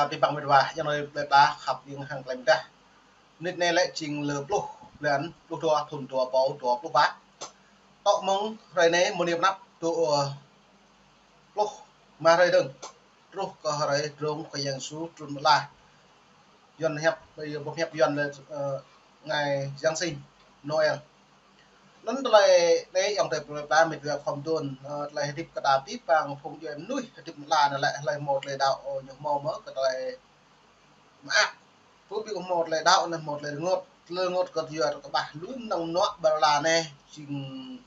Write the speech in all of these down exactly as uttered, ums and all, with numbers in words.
Abih bang met wa, yang noi ƀlĕ ta khăp ing hăng klei mdah. Mơnit anai lĕ jing lơ pluh blan, pluh dua thun dua rơbâo dua pluh pă. Tŏ mơ̆ng hrơi anai mơ̆ng anai pơnăp tŭ, ơ, pluh rơma hrơi dơ̆ng. Truh kơ hrơi drông Khua Yang Yêsu trŭn ƀơi lŏn ala. Yuan hiăp, ơ, boh hiăp Yuan lĕ, ơ, ngày Giáng sinh, Noel. Anŭn tơlơi anai yang tơlơi pơlơi pla met wa khŏm dŏ, ơ, tơlơi hơdip kơ ta abih bang phung djuai mơnuih hơdip mơ̆ng ala anai lĕ hlơi hmâo tơlơi đaŏ, ơ, ñu hmâo mơ̆ kơ tơlơi mơak. Pơ ƀing hmâo tơlơi đaŏ anŭn hmâo tơlơi rơngot. Tơlơi rơngot kơ yua tơ kơƀah lu mơnơ̆ng mơnuă ƀơi ala anai jing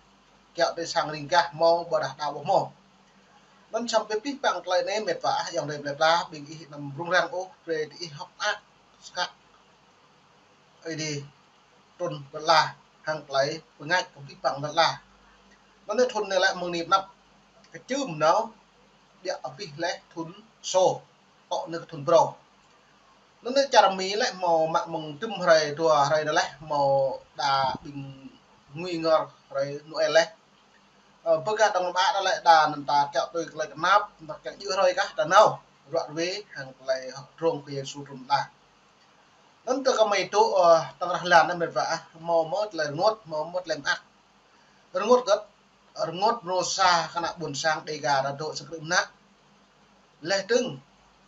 kiaŏ tui sang ring gah hmâo ƀôdah đaŏ ƀu hmâo. Anŭn samơ̆ abih bang tơlơi anai met wa ah yang tơlơi pơlơi pla ƀing ih anăm rŭng răng ôh, brơi tơ ih hơ̆k mơak. Skă Ơi Adai trŭn ƀơi lŏn ala hăng tơlơi pơngač kơ abih bang lŏn ala. Anŭn anai thun anai lĕ mơ̆ng anai pơnăp kơčưm nao, ƀiă abih leh thun sô, tŏ anai kơ thun phrâo. Anŭn anai čar Mi lĕ hmâo mă mơ̆ng tơm hrơi dua hrơi anai leh hmâo đa ƀing ngui ngor hrơi Noel leh. Ơ, pơgah tơlơi mơak anai lĕ đa anŭn ta kiaŏ tui tơlơi kơnap, ta kiaŏ djơ̆ hrơi kah ta nao, ruă rơwe hăng tơlơi drông Khua Yang Yêsu trŭn ƀơi lŏn ala. Anŭn tơ kơmơi tŭ, ơ, tơngrah lan anai met wa ah, hmâo mơ̆ tơlơi rơngot, hmâo mơ̆ tơlơi mơak. Rơngot kơ̆t, rơngot mrô sa kơ ană ƀuôn sang Dêga ta dŏ sơkrư̆ mơnă. Leh dơ̆ng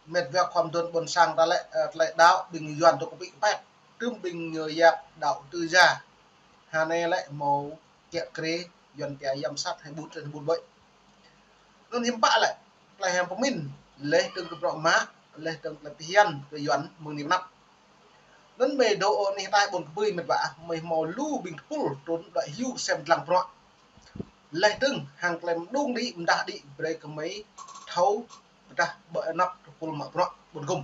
met wa khŏm dŏ ƀuôn sang ta lĕ, ơ, tơlơi đaŏ ƀing Yuan tŭ kơpĭ kơpet. Tơm ƀing ñu yap đaŏ tư gia. Hơnai lĕ hmâo kiă kriê Yuan pia giám sát hai mươi bốn trên hai mươi bốn ƀơi. Anŭn hiư̆m pă lĕ, tơlơi hăng pơmĭn, leh dơ̆ng kơ bruă mă, leh dơ̆ng tơlơi phiăn kơ Yuan mơ̆ng anai pơnăp. Anŭn mơi dŏ anih ataih ƀôn kơbui met wa ah, mơi hmâo lu ƀing tơpul trŭn đuaĭ hyu sem lăng bruă. Leh dơ̆ng hăng tơlơi mơđung đĭ, mơdah đĭ, brơi kơ mơi thâo pơdah ƀơi anăp tơpul mă bruă ƀôn gum.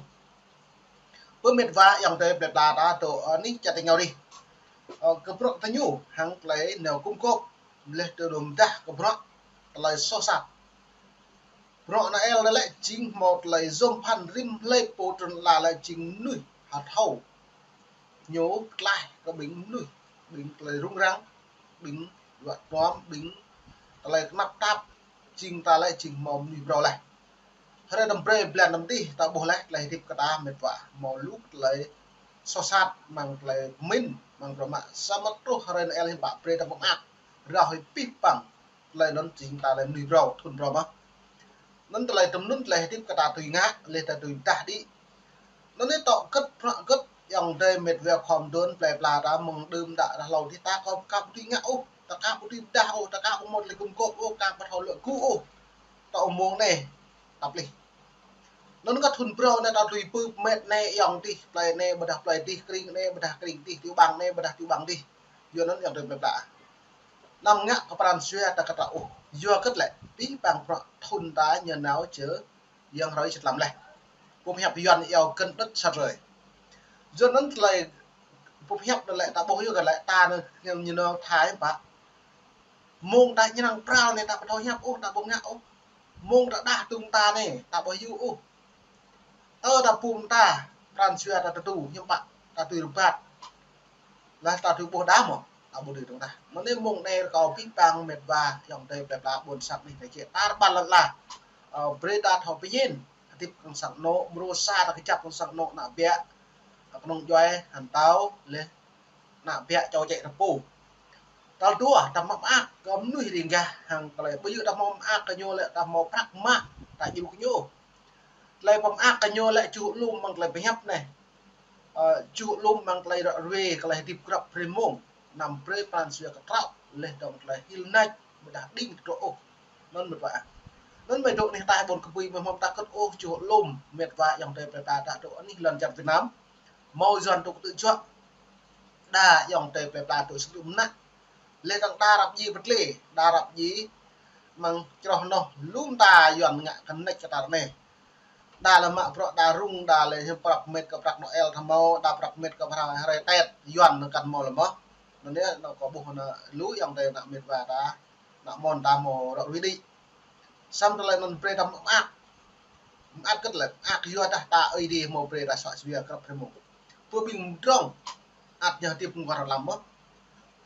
Pơ met wa yang tơlơi pơlơi pla ta dŏ, ơ, anih čar tơngao adih. Ơ, kơ bruă tơ ñu hăng tơlơi nao gum gôp, leh dơ̆ng mơdah kơ bruă tơlơi soh sat. Bruă Noel anai lĕ jing hmâo tơlơi yom phăn rĭm hlơi pô trŭn ƀơi lŏn ala lĕ jing mơnuih hơthâo. Ñu pơklaih kơ ƀing mơnuih, ƀing tơlơi rŭng răng, ƀing luă tuăm, ƀing tơlơi kơnăp tap, jing ta lĕ jing hmâo mơnuih phrâo leh. Hrơi anăm brơi blan anăm tih, ta ƀuh leh tơlơi hơdip kơ ta met wa, hmâo lu tơlơi soh sat, mơ̆ng tơlơi pơmĭn, mơ̆ng bruă mă, samơ̆ truh hrơi Noel hiư̆m pă brơi ta pơmơak, rao hĭ abih bang tơlơi anŭn jing ta lĕ mơnuih phrâo, thun phrâo mơ̆. Anŭn tơlơi tơm anŭn tơlơi hơdip kơ ta tui ngă, leh ta tui pơdah đĭ. Anŭn anai tŏ kơ̆t, prăk kơ̆t, yang tơlơi met wa khŏm dŏ pơlơi pla ta mơ̆ng đưm đă rah hlâo adih ta kơ ka ƀu dưi ngă ôh, ta ka ƀu dưi pơdah ôh, ta ka ƀu hmâo tơlơi gum gôp ôh, ka ƀu thâo luă gŭ ôh. Tŏ mơ̆ng anai, ta plih. Anŭn kơ thun phrâo anai ta tui pơmĭn anai yang adih, plơi anai ƀôdah plơi adih, kring anai ƀôdah kring adih, tiểu bang anai ƀôdah tiểu bang adih. Yua anŭn yang tơlơi pơlơi pla. Anăm ngă kơ pran jua ta kơtang ôh. Yua kơ tơlơi, abih bang bruă thun ta ñu nao čơ yang hrơi čơtlam leh. Boh hiăp Yuan iâu gân đất sat rơi. Yua anŭn tơlơi boh hiăp anŭn lĕ ta ƀuh yua kơ lĕ ta anŭn ñu nao thai pă. Mơ̆ng ta ñu năng pral anai ta ƀu thâo hiăp ôh, ta ƀu ngă ôh. Mơ̆ng ta đah tŭng ta anai, ta ƀu hyu ôh. Tơ ta pum ta, pran jua ta tơdu, hiư̆m pă, ta tui rơbat. Lah ta tui ƀuh đah mơ̆, ta ƀu dưi tŭng đah. Mơ̆ng anai mơ̆ng anai rơkâo abih bang met wa, yang tơlơi pơlơi pla ƀôn sang anih ta kiăng ta rơbat lăn ala. Ơ, brơi ta thâo pơmĭn, hơdip kơ sang anŏ, mrô sa ta kơjăp kơ sang anŏ ană ƀiă, kơnơ̆ng djuai, hơtao, leh ană ƀiă čô čĕ ta pô. Tal dua, ta mă mơak kơ mơnuih ring gah hăng tơlơi. Ƀu djơ̆ ta mă mơak kơ ñu lĕ ta hmâo prăk mă, ta djru kơ ñu. Tơlơi pơmơak kơ ñu lĕ čuh lŏm mơ̆ng tơlơi pơhiăp anai. Ơ, čuh lŏm mơ̆ng tơlơi ră ruai, tơlơi hơdip grăp hrơi mông. Anăm brơi pran jua kơ trăo, leh dơ̆ng tơlơi hil nač, ƀôdah đing tơdrŏ ôh. Anŭn met wa. Anŭn mơi dŏ anih ataih ƀôn kơbui mơi hmâo ta kơ̆t ôh čuh lŏm, met wa yang tơlơi pơlơi pla ta dŏ anih lŏn čar Việt Nam. Hmâo Yuan tŭ kơtư̆ juă. Đa yang tơlơi pơlơi pla tŭ sơdŭ mơnă. Leh dơ̆ng đa răp djai pơtlê, đa răp djai mơ̆ng čroh noh lŏm ta Yuan ngă kơnĕč kơ ta ră anai. Đa lĕ mă bruă đa rŭng, đa lĕ hiư̆m prăk met kơ prăk Noel ta hmâo, đa prăk met kơ prăk hrơi Tết, Yuan anŭn kăn hmâo lĕ mơ̆. Anŭn anai anŭn kâo ƀuh anŭn lu yang tơlơi ană met wa ta, ană mon ta hmâo ră ruai đĭ. Samơ̆ tơlơi anŭn brơi ta mơak. Mơak kơ̆t lĕ, mơak yua dah ta Ơi Adai hmâo brơi ta suă jua grăp hrơi mông. Pơ ƀing mdrŏng, ăt ñu hơdip mơguah rŏt lăm mơ̆.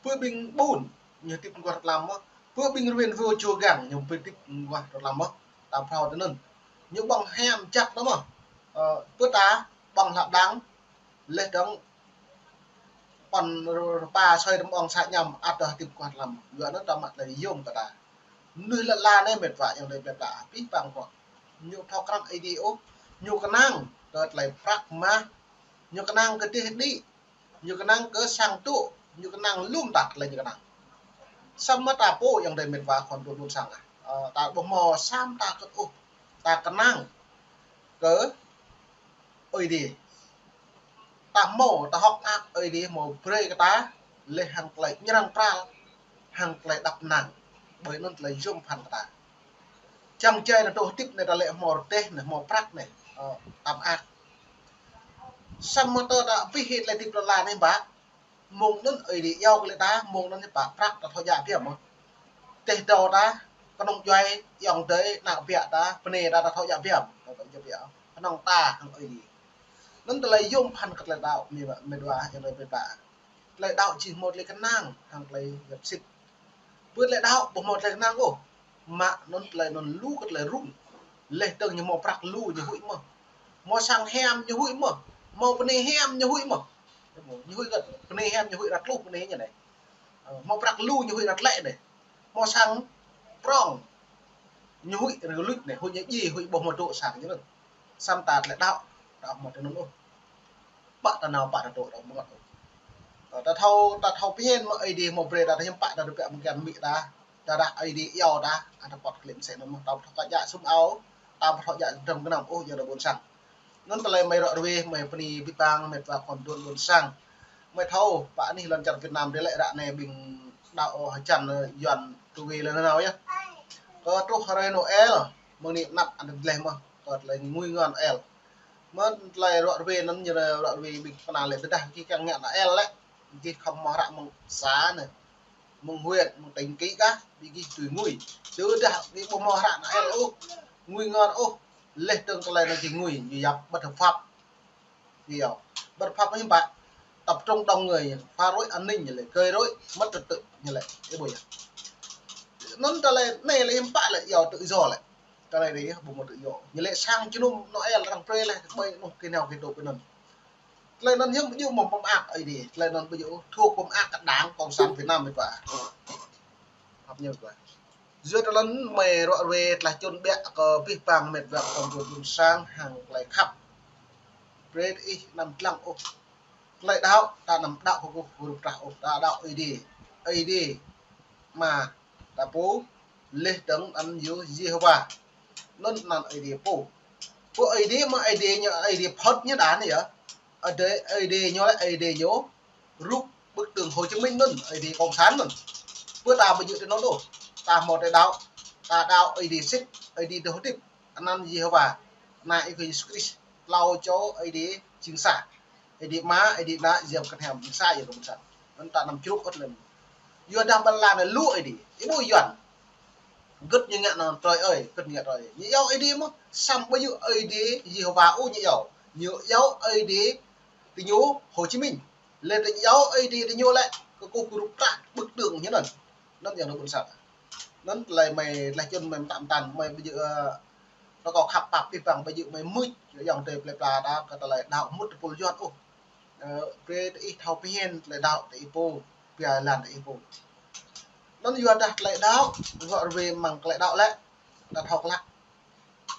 Pơ ƀing ƀun, ñu hơdip mơguah rŏt lăm mơ̆. Pơ ƀing rơwen rơwo čô gang, ñu hơdip mơguah rŏt lăm mơ̆. Ta phrâo tui anŭn. Ñu ƀơ̆ng hiam čăk anŭn mơ̆. Ơ, pơ ta, ƀơ̆ng hlăp đang, leh dơ̆ng păn rơpa soi rơmong sa ñăm, ăt tơhơdip kuah lăm. Yua anŭn ta mă tơlơi yôm kơ ta. Mơnuih lŏn la anai met wa ayŏng adơi plơi pla, abih bang pô. Ñu thâo krăn Ơi Adai ôh, ñu kơnang kơ tơlơi prăk mah, ñu kơnang kơ dêh đĭ, ñu kơnang kơ sang tŭ, ñu kơnang lŏm tah tơlơi ñu kơnang. Samơ̆ ta pô ayŏng adơi met wa khŏn tŭ ƀôn sang ah. Ơ, ta ƀu hmâo sa mơta kơt ôh, ta kơnang kơ Ơi Adai. Ta hmâo, ta hơ̆k mơak Ơi Adai hmâo brơi kơ ta, leh hăng tơlơi ñrăng pral, hăng tơlơi đăp năng. Ƀơi anŭn tơlơi yôm phăn kơ ta. Čang čai anai tơhơdip anai ta lĕ hmâo rơdêh anai, hmâo prăk anai, ơ, ta mơak. Samơ̆ tơ ta abih hĭ tơlơi hơdip lŏn la anai ƀă, mơ̆ng anŭn Ơi Adai iâu kơ lĕ ta, mơ̆ng anŭn ƀă prăk ta thâo djă biă mơ̆n. Tơdah ta, kơnơ̆ng djuai, ayŏng adơi, ană ƀiă ta, bơnai ta, ta thâo djă biă mơ̆n. Ta thâo djă biă. Kơnơ̆ng ta hăng Ơi Adai. Anŭn tơlơi yôm phăn kơ tơlơi đaŏ, met wa, met wa, ayŏng adơi met wa. Tơlơi đaŏ či hmâo tơlơi kơnang, hăng tơlơi yap sĭt. Pơ tơlơi đaŏ, ƀu hmâo tơlơi kơnang ôh. Mă anŭn tơlơi anŭn lu kơ tơlơi rŭng. Leh dơ̆ng ñu hmâo prăk lu ñu huĭ mơ̆n. Hmâo sang hiam ñu huĭ mơ̆n. Hmâo bơnai hiam ñu huĭ mơ̆n. Ñu huĭ kơ bơnai hiam ñu huĭ ră tluh bơnai ñu anai. Ơ, hmâo prăk lu ñu huĭ ră tlĕ anai. Hmâo sang prŏng ñu huĭ rơluč anai, huĭ ñu djai, huĭ ƀu hmâo dŏ sang ñu anŭn. Samơ̆ ta tơlơi đaŏ, ta ƀu hmâo tui anŭn ôh. Pă ta nao pă ta dŏ, ta ƀu hmâo ôh. Ơ, ta thâo, ta thâo pơhiăp mơ̆ Ơi Adai hmâo brơi ta, ta hiư̆m pă ta dŏ pĕ mơ̆ng kian amĭ ta, ta dah Ơi Adai iâu ta, ăt ta pơ̆t klĕ mơsĕ anŭn mơ̆n, ta ƀu thâo kơ djă sum ao, ta ƀu thâo djă drăm gơnam ôh, ayŏng adơi ƀôn sang. Anŭn tơlơi mơi ră ruai, mơi bơni abih bang met wa khŏn tŭ ƀôn sang. Mơi thâo, pă anih lŏn čar Việt Nam dih lĕ ră anai ƀing đaŏ hơjăn Yuan tui lĕ nanao yơh. Kơ truh hrơi Noel, mơ̆ng anai anăp anŭn dleh mơ̆n, kơ tơlơi ngui ngơ Noel. Mơ̆n tơlơi ră ruai anŭn ñu ră ruai ƀing pơnal lĕ tơdah gih kiăng ngă Noel lĕ, gih khŏm hmâo hră mơ̆ng xã anai, mơ̆ng huyện, mơ̆ng tỉnh ký kah, ƀing gih tui ngui. Tơdah gih ƀu hmâo hră Noel ôh, ngui ngơ ôh, leh dơ̆ng tơlơi anŭn gih ngui, ñu yap bất hợp pháp. Iâu, bất hợp pháp hiư̆m pă, tập trung đông người, phá rối an ninh ñu lĕ, gây rối, mất trật tự ñu lĕ, ih ƀuh yơh. Anŭn tơlơi anai lĕ hiư̆m pă lĕ iâu tự do lĕ. Tơlơi anai ƀu hmâo tự do. Ñu lĕ sang jơnum Noel arăng brơi lĕ, ƀơi anŭn kơ nao kơ dŏ kơ anŭn. Tơlơi anŭn hiư̆m ƀu djơ̆ mơ̆ng pơmơak Ơi Adai. Tơlơi anŭn ƀu djơ̆ thuộc pơmơak kơ Đảng Cộng sản Việt Nam met wa. Hợp ñu wa. Yua tơlơi anŭn mơi ră ruai tơlơi čun biă kơ abih bang met wa khŏn tŭ ƀôn sang hăng tơlơi khăp. Brơi ih anăm lăng ôh. Tơlơi đaŏ, ta anăm đaŏ kơ kơkuh kơ rup trah ôh, ta đaŏ Ơi Adai. Ơi Adai Ama ta pô, leh dơ̆ng anăn yơh Yêhôwa. Anŭn anăn Ơi Adai pô. Pô Ơi Adai mơ̆ Ơi Adai ñu, Ơi Adai phŏt ñu đa anai yơh. Ơi Adai, Ơi Adai ñu lĕ, Ơi Adai ñu rup bức tường Hồ Chí Minh anŭn, Ơi Adai cộng sản anŭn. Pơ ta ƀu djơ̆ tui anŭn ôh. Ta hmâo tơlơi đaŏ, ta đaŏ Ơi Adai sĭt, Ơi Adai dŏ hơdip. Anăn Yêhôwa, anăn Ih kơ Yêsu Krist, tlâo čô Ơi Adai jing sa. Ơi Adai Ama, Ơi Adai Ană, Yang Bơngăt Hiam, jing sa yơh kơ ƀôn sang. Anŭn ta anăm čruk ôh lĕ. Yua dah ƀơi lŏn anai lu Ơi Adai. Ih ƀuh Yuan. Gơ̆t ñu ngă anŭn trơi ơi, gơ̆t ñu ngă trơi ơi. Ñu iâu Ơi Adai mơ̆n, samơ̆ ƀu djơ̆ Ơi Adai Yêhôwa ôh ñu iâu. Ñu iâu Ơi Adai tơ ñu Hồ Chí Minh. Lĕ tơ ñu iâu Ơi Adai tơ ñu lĕ, kơkuh kơ rup trah bức tường ñu anŭn. Anŭn ayŏng adơi ƀôn sang. Anŭn tơlơi mơi tơlơi čun mơi mơtam mơtam mơi ƀu djơ̆, ơ, rơkâo khăp pap abih bang ƀu djơ̆ mơi mưč, ayŏng adơi plơi pla ta kơ tơlơi đaŏ mŭt tơpul Yuan ôh. Ơ, brơi tơ ih thâo pơhiăp tơlơi đaŏ tơ ih pô, pia lan tơ ih pô. Anŭn yua dah tơlơi đaŏ, ră ruai mơ̆ng tơlơi đaŏ lĕ, ta thâo klă.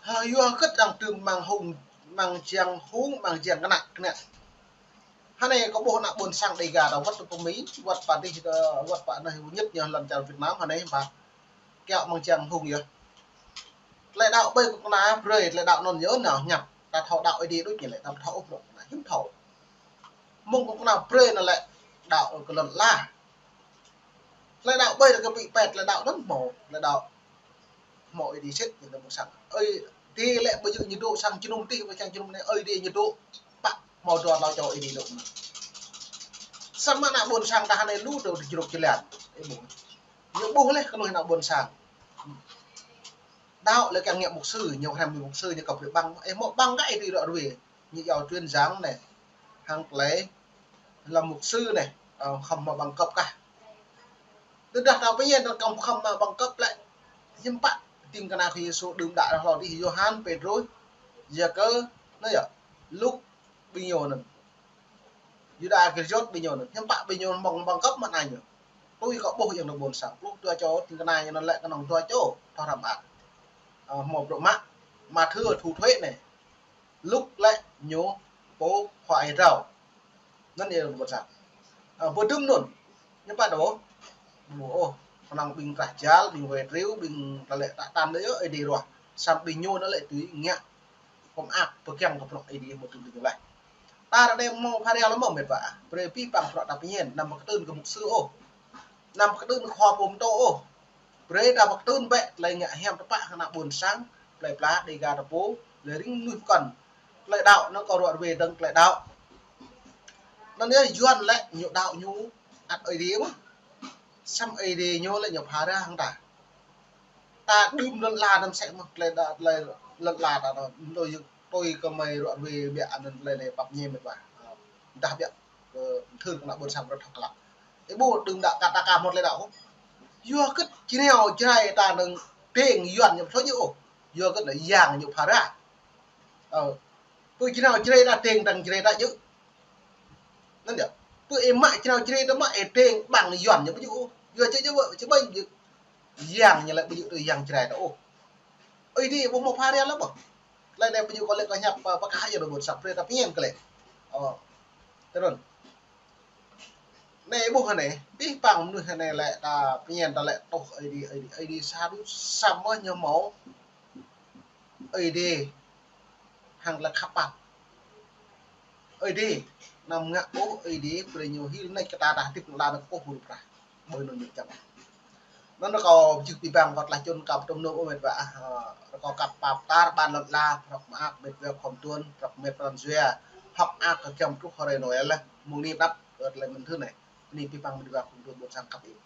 Ha, yua hơget arăng tơm mơ̆ng hung, mơ̆ng jiăng hung, mơ̆ng jiăng kơnă, kơnă. Hơnai kâo ƀuh ană ƀôn sang Đêga ta wơ̆t pơ Mi, wơ̆t pơ dih, wơ̆t pơ anai ñit ñu lŏn čar Việt Nam, hơnai ƀă kiaŏ mơ̆ng jiăng hung yơh. Tơlơi đaŏ ƀơi kơnuk kơna brơi, tơlơi đaŏ anŭn yơh nao ñăp. Ta thâo đaŏ Ơi Adai đôč ñu lĕ, ta thâo ôh brơi, anai hiư̆m thâo. Mơ̆ng kơnuk kơna brơi anŭn lĕ đaŏ kơ lŏn ala. Tơlơi đaŏ ƀơi kơ ƀing pĕt, tơlơi đaŏ anŭn hmâo, tơlơi đaŏ hmâo Ơi Adai sĭt, ñu lĕ ƀu sang. Ơi Adai lĕ ƀu djơ̆ ñu dŏ sang jơnum tih, ƀu sang jơnum anai, Ơi Adai ñu dŏ, pă hmâo dua tlâo čô Ơi Adai dŏ anŭn. Samơ̆ ană ƀôn sang ta hơnai lu dŏ tơ jrôk jơlan. Ih ƀuh. Ñu ƀuh leh kơnuih ană ƀôn sang. Đaŏ lĕ kiăng ngă mục sư, ñu hrăm mục sư, ñu kơ brơi bằng. Ih hmâo bằng kơ Ơi Adai ră ruai. Ñu iâu truyền giảng anai. Hăng tơlơi làm mục sư anai, ơ, khŏm hmâo bằng cấp kah. Tơdah ta pơñen ta khŏm, khŏm hmâo bằng cấp lĕ, hiư̆m pă tơm kơna Khua Yêsu đưm đă hlâo adih Yôhan, Pêtrôs, Yakơ, Anŭn yơh, Luk ƀing ñu anŭn. Yuđa Iskariôt ƀing ñu anŭn. Hiư̆m pă ƀing ñu mơ̆ng, mơ̆ng kơp mơ̆n anai ñu. Tui kơ ƀuh yang anŭn ƀôn sang. Pluh dua čô, tơlơi anai ñu anŭn lĕ kơnơ̆ng dua čô, thâo hrăm mơak. Ơ, hmâo bruă mă, Mathiơ thu thuế anai. Luk lĕ ñu pô khua ơi rao. Anŭn yơh ƀôn sang. Ơ, pơdŭm anŭn. Ñu pă đôč. Ƀu ôh, kơnơ̆ng ƀing trah jal, ƀing wai triu, ƀing ta lĕ tă tăn đôč yơh, Ơi Adai ruah. Samơ̆ ƀing ñu anŭn lĕ tui ngă pơm ak, pơkiăng kơ bruă Ơi Adai mơ̆ tui ƀing laih. Ta ră anai hmâo phara lăm mơ̆ met wa. Brơi abih bang bruă ta pơñen, anăm pơkơtưn kơ mục sư ôh. Anăm pơkơtưn kơ khua pô pơtô ôh. Brơi ta pơkơtưn bĕ tơlơi ngă hiam tơpă hăng ană ƀôn sang, plơi pla, Dêga ta pô, lĕ rĭm mơnuih pơkŏn. Tơlơi đaŏ, anŭn kâo ruă ruai dơ̆ng tơlơi đaŏ. Anŭn yơh Yuan lĕ ñu đaŏ ñu ăt Ơi Adai mơ̆n. Samơ̆ Ơi Adai ñu lĕ ñu phara hăng ta. Ta đưm lŏn ala anŭn mơsĕ mơ̆n, tơlơi đaŏ, tơlơi lŏn ala ta anŭn, tui, tui kơ mơi ruă ruai biă anŭn tơlơi anai pap ñe met wa. Dah biă, ơ, thưr kơ ană ƀôn sang rơ̆t hơ̆k klă. Ih ƀuh đưm đă kơ ta ka hmâo tơlơi đaŏ. Yua kơ jrao Jrai ta anŭn teng Yuan ñu pơtô ñu ôh. Yua kơ anŭn yang ñu phara. Ơ. Pơ jrao Jrai ta teng tăng Jrai ta yơh. Anŭn yơh. Pơ ih mă jrao Jrai ta mă ih teng ƀăng Yuan ñu ƀu djơ̆ ôh. Yua či djơ̆ ƀu, či ƀu djơ̆. Yang ñu lĕ ƀu djơ̆ tui yang Jrai ta ôh. Ơi Adai ƀu hmâo phara lăm ƀơh. Tơlơi anai ƀu djơ̆ kơ lĕ kơ hiăp pơkah yơh ƀôn sang brơi ta pơñen kơ lĕ. Ơ. Tơrun. Anai ƀuh anai, abih bang mơnuih anai lĕ ta pơñen ta lĕ tuh Ơi Adai, Ơi Adai, Ơi Adai sa đôč samơ̆ ñu hmâo Ơi Adai hăng tơlơi khăp pap. Ơi Adai, anăm ngă ôh Ơi Adai, brơi ñu hil nač kơ ta dah hơdip lăn anŭn kơkuh hur prah. Ƀơi anŭn ñu čang. Anŭn rơkâo pơjing abih bang kơ tơlơi čun kơ pơtŭm nŭp ơ met wa, ơ, rơkâo kăp pap tar ƀan lŏn ala, prŏk mơak met wa khŏm tuan, prŏk met pran jua, hơ̆k mơak kơ giăm truh hrơi Noel lĕ, mơ̆ng anai pơđăp, ơ, tơlơi mơ̆n thơ anai. Anai abih bang met wa khŏm tuan ƀôn sang kăp ih.